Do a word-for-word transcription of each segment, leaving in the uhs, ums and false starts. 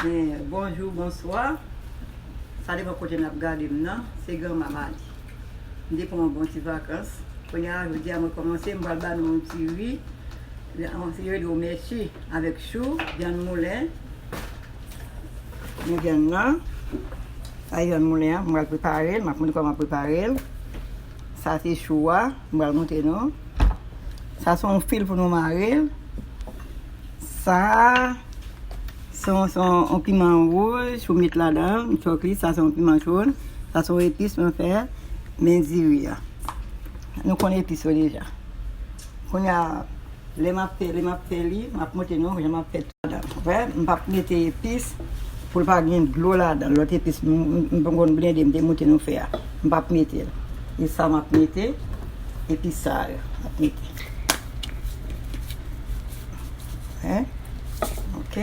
Men, bonjou, bonswa. Sa depann kote n ap gade m nan. Se Granma Mali. M te pran yon bon ti vakans. Kounye a, jodi a, mwen kòmanse, m pral ba nou yon ti ri. Yon ti ri yo mèchi avèk chou, vyann moulen. Men vyann nan. Sa e vyann moulen an, m pral prepare l. M ap montre kòman prepare l. Sa se chou a, m pral montre nou. Sa se yon fil pou nou mare l. Sa, se yon, se yon, yon piman wouj, ou met ladan, m chòk li. Sa se yon piman jòn. Sa se yon epis mwen fè, men diri a. Nou konn epis yo deja. Kounye a, lè m ap fè, lè m ap fè li, m ap montre nou jan m ap fè tout ladan. Wè, m p ap mete epis pou l pa gen dlo ladan. Lòt epis, m, m, m konn blende, m te montre nou fè a. M p ap mete l. E sa m ap mete, epi sa yo, m ap mete. Hein? Ok.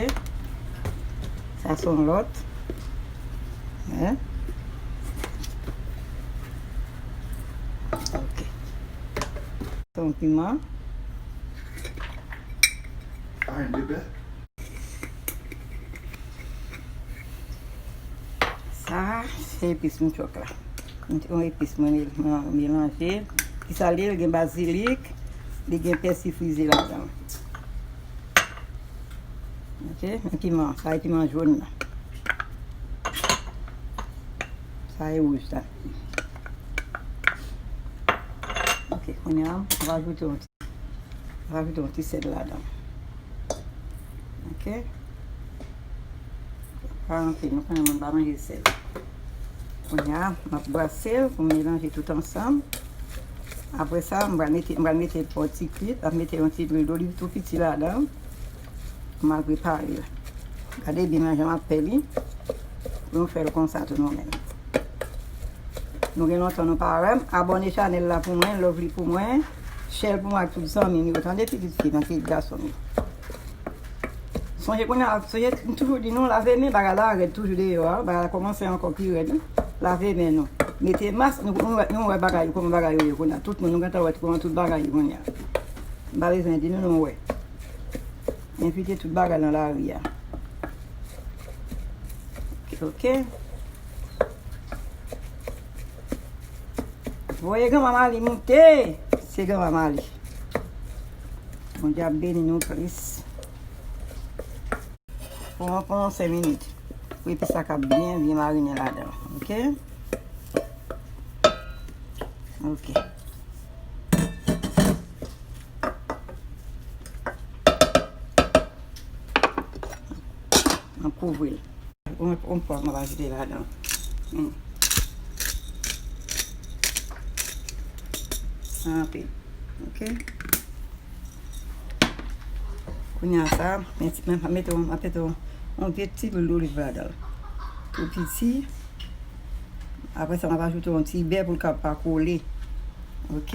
Sa se yon lòt. Hein? Ok. Sa yon piman. Sa se epis m chòk la. Yon epis mwen mel-, mwen melanje. Ki sa li ye? Li gen bazilik, li gen pèsi frize ladan l. Ok, men piman, sa e piman jòn nan. Sa e wouj la. Ok, kounye a, m va ajoute yon ti Rajoute yon ti sèl ladan. Ok. Pa anpil, nou konnen moun pa manje sèl. Kounye a, m ap brase l pou m melanje tout ansanm. Apre sa, m pral mete, m pral mete yon ti kwit, m ap mete yon ti lwil doliv tou piti ladan. M al prepare l. Gade byen nan jan m ap fè li. Pou nou fè l konsa tou nou menm. Nou gen lontan nou pa wè m. Abòne chanèl la pou mwen, love li pou mwen, share l pou mwen ak tout zanmi m yo. Tande pitit fi m ak pitit gason m yo. Sonje kounye a, sonje m toujou di nou, lave men, bagay la rèd toujou deyò a. Bagay la kòmanse ankò pi rèd, wi. Lave men nou. Mete mas, nou, nou, wè- nou wè bagay yo, kòman bagay yo ye kounye a. Tout moun, nou gentan wè kòman tout bagay ye kounye a. M pa bezwen di nou, nou wè. Evite tout bagay nan lari a. Ok. Voye Granma Mali moute. Se Granma Mali. Bondye ap beni nou plis. Pou yon, pou yon senk minit. Pou epis la ka byen, byen marinen ladan. Ok? Ok. Mwen kouvri l. Yon, yon pwav mwen va ajoute ladan. Hmm. Sa anpil. Ok. Kounye a sa, mwen, mwen mete yon, mwen mete yon, yon vye ti lwil doliv ladan l. Tou piti. Apre sa, mwen va ajoute yon ti bè pou l ka pa kole. Ok.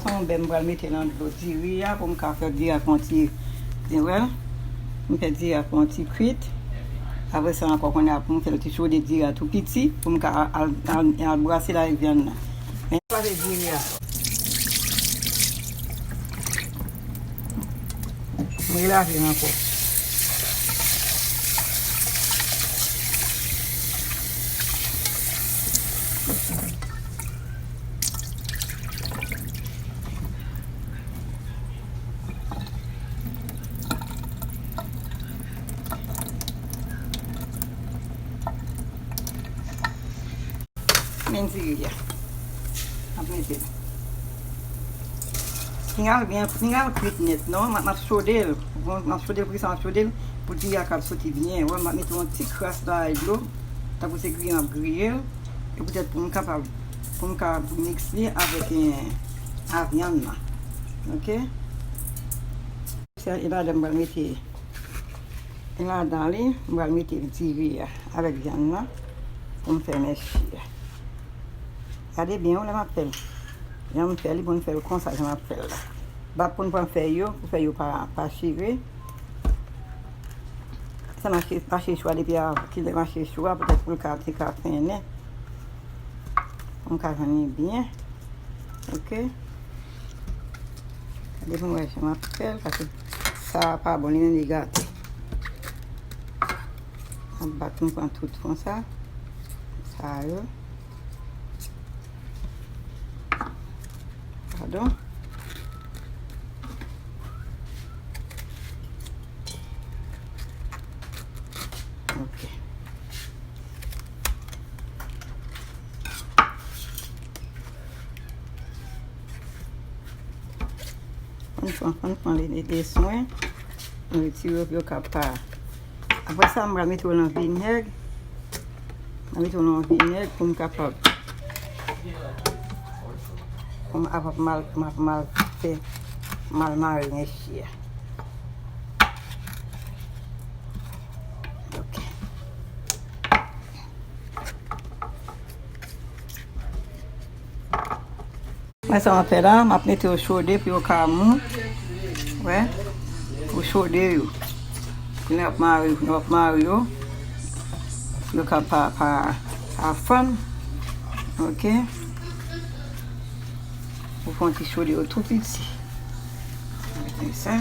Yon bè m pral mete nan dlo diri a pou m ka fè diri a fè yon ti, w wè, m fè diri a fè yon ti kwit. Apre sa ankò kounye a pou m fè l ti chode diri a tou piti pou m ka al, al, al brase l avèk vyann nan. Men lave diri a. Mwen lave l ankò. Men diri a. M ap mete l. Pinga l byen, pinga l kwit nèt non, m ap, m ap chode l. Bon, m ap chode l, poukisa m ap chode l? Pou diri a kab soti byen. Wè, m ap mete yon ti kras nan dlo, tankou se griye m ap griye l. E poutèt pou m kapab, pou m ka mix li avèk, eh, avyann nan. Ok? Se ladan m pral mete, e ladan li, m pral mete diri a avèk vyann nan pou m fè mèchi a. Gade byen wi lè m ap fè l. Jan m fè li pou m fè l konsa, jan m ap fè l la. Bat pou n pran fèy yo, pou fèy yo pa, pa chire. Sa mache, mache chou a depi a, kilè mache chou a, poutèt pou l ka, te ka fennen. M ka jwenn li byen. Ok. Gade pou m wè jan m ap fè l, paske sa a pa bon, li menm li gate. M ap bat, m pran tout konsa. Sa yo. Padon. Ok. Ann pran, ann pran le, le, le swen. Ann retire yo pou yo ka pa. Apre sa, m pral mete yo nan vinèg. M mete yo nan vinèg pou m kapab. Pou m ap mal, m ap mal fè, mal mare mèch a. Ok. Wè sa m ap fè la, m ap mete yo chode pou yo ka mou. Wè, pou chode yo. Pou lè w ap mare, lè w ap mare yo, pou yo ka pa, pa, pa fann. Ok. Ou fè yon ti chode yo tou piti. Mete sa.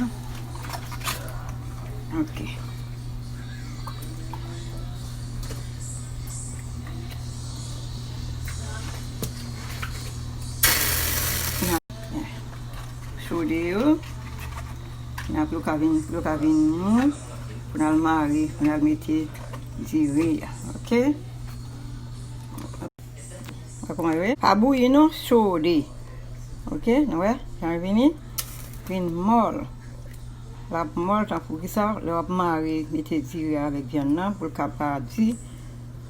Ok. Chode yo. N ap yo ka vin, yo ka vin mou. Pou n al mare, pou n al mete diri a. Ok? Wè kòman yo ye? Pa bouyi non, chode. Ok, nou wè, jan l vini, vin mòl. L ap mòl tankou kisa, lè w ap mare, mete diri a avèk vyann nan, pou l ka pa di.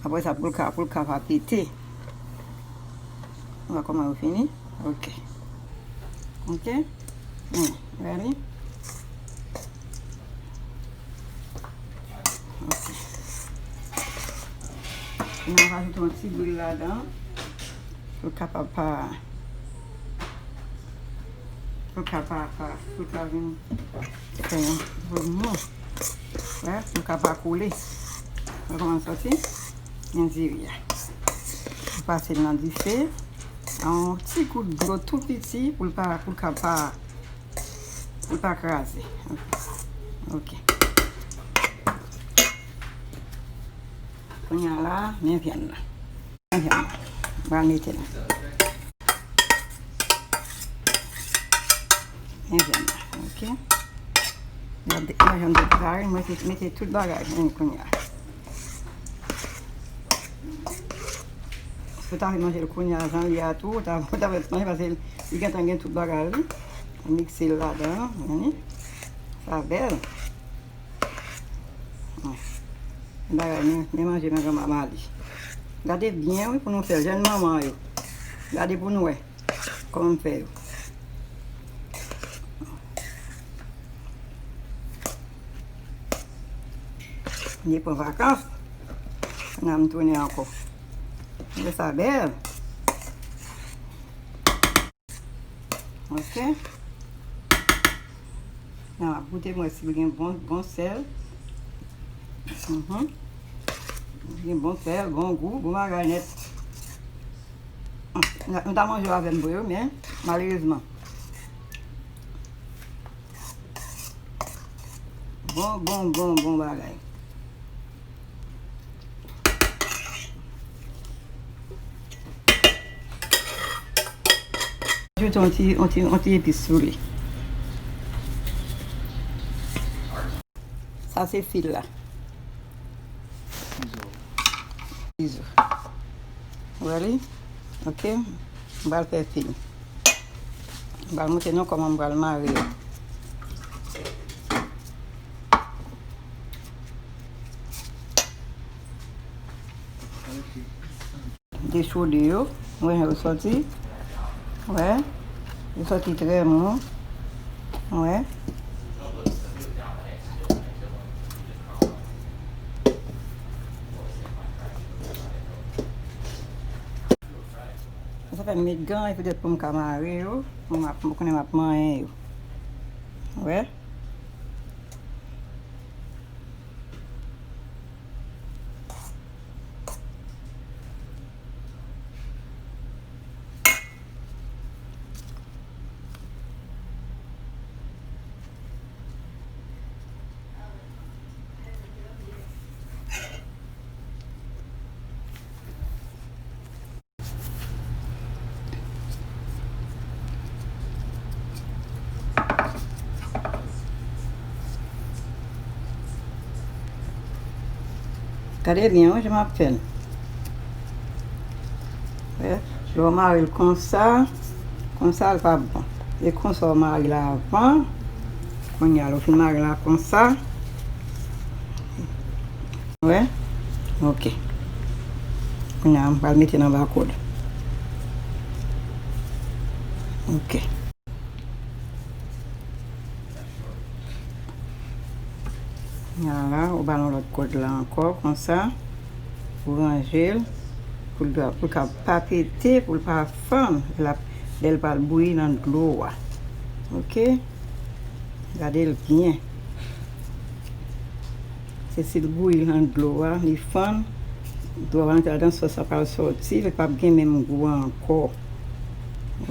Apre sa, pou l ka, pou l ka pa pete. Wè kòman yo fini. Ok. Ok. Hmm, ready? Ok. N a rajoute yon ti lwil ladan. Pou l kapab pa, pou l kapab pa, pou l ka vin fè yon bon mou. Wè, pou l ka pa koule. Wè kòman l sòti? Men diri a. Ou pase l nan dife. Yon ti gout dlo tou piti pou l pa, pou l ka pa, pou l pa kraze. Ok. Kounye a la, men vyann nan. Men vyann nan. M pral mete l. Men vyann nan. Ok. Gade, mwen jan m te prepare, mwen te mete tout bagay, men kounye a. Si w ta vle manje l kounye a, jan l ye a tou, ou ta, ou ta fè manje, paske li gentan gen tout bagay li. Ou mikse l ladan, ou konnen. Sa bèl. Bagay, men, men manje nan granma Mali. Gade byen, wi, pou nou fè l. Jèn manman yo. Gade pou nou wè. Kòman m fè yo? M te pran vakans. Kounye a m tounen ankò. Mwen sa bèl. Ok. Nan, m ap goute mwen si l gen bon, bon sèl. Mhm. Gen bon sèl, bon gou, bon bagay nèt. M ta manje avè m vre wi, men malerezman. Bon, bon, bon, bon bagay. Ajoute yon ti, yon ti, yon ti epis sou li. Sa se fil la. Izo. Ready? Ok. M pral fè fil. M pral montre nou kòman m pral mare yo. Dechode yo, wè jan yo sòti. Wè, yo sòti trè mou. Wè. Sa fè m met gan, e petèt pou m ka mare yo, pou m ap, pou konnen m ap manyen yo. Wè. Gade byen, wi, jan m ap fè l. Wè, lè w mare l konsa, konsa l pa bon. E konsa w mare l avan. Kounye a, lè w fin mare l la konsa. Wè? Ok. Kounye a, m pral mete l anba kòd. Ok. Kounye a la, ou ba l yon lòt kòd la ankò, konsa. Ou ranje l pou l, pou l ka pa pete, pou l pa fann. Lè l ap, lè l pral bouyi nan dlo a. Ok? Gade l byen. Se si l bouyi nan dlo a, li fann, dlo a rantre ladan, sòs la pral sòti, li p ap gen menm gou ankò.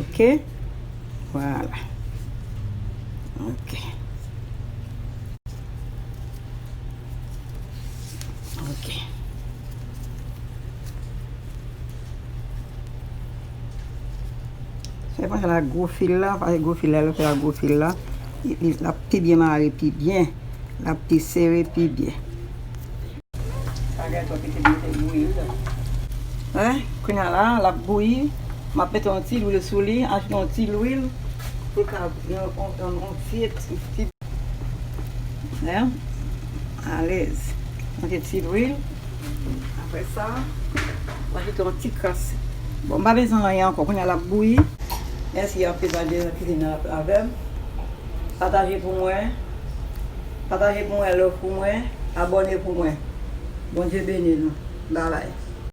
Ok? Vwala. Ok. Ok. Fè panse la gwo fil la, paske gwo fil la, lè w fè la gwo fil la, li, li, l ap pi byen mare, pi byen. L ap pi sere, pi byen. Sa gate w kite mete bouyi wi. Hein? Kounye a la, l ap bouyi. M ap mete yon ti lwil sou li, ajoute yon ti lwil pou l ka yon, yon, yon, yon ti, ti, ti, hein? Alèz. Mete ti lwil. Apre sa, m ajoute yon ti kras. Bon, m pa bezwen anyen ankò. Kounye a l ap bouyi. Mèsi anpil, pa bliye kizine avè m. Pataje pou mwen. Pataje pou mwen, love pou mwen. Abòne pou mwen. Bondye beni nou. Babay.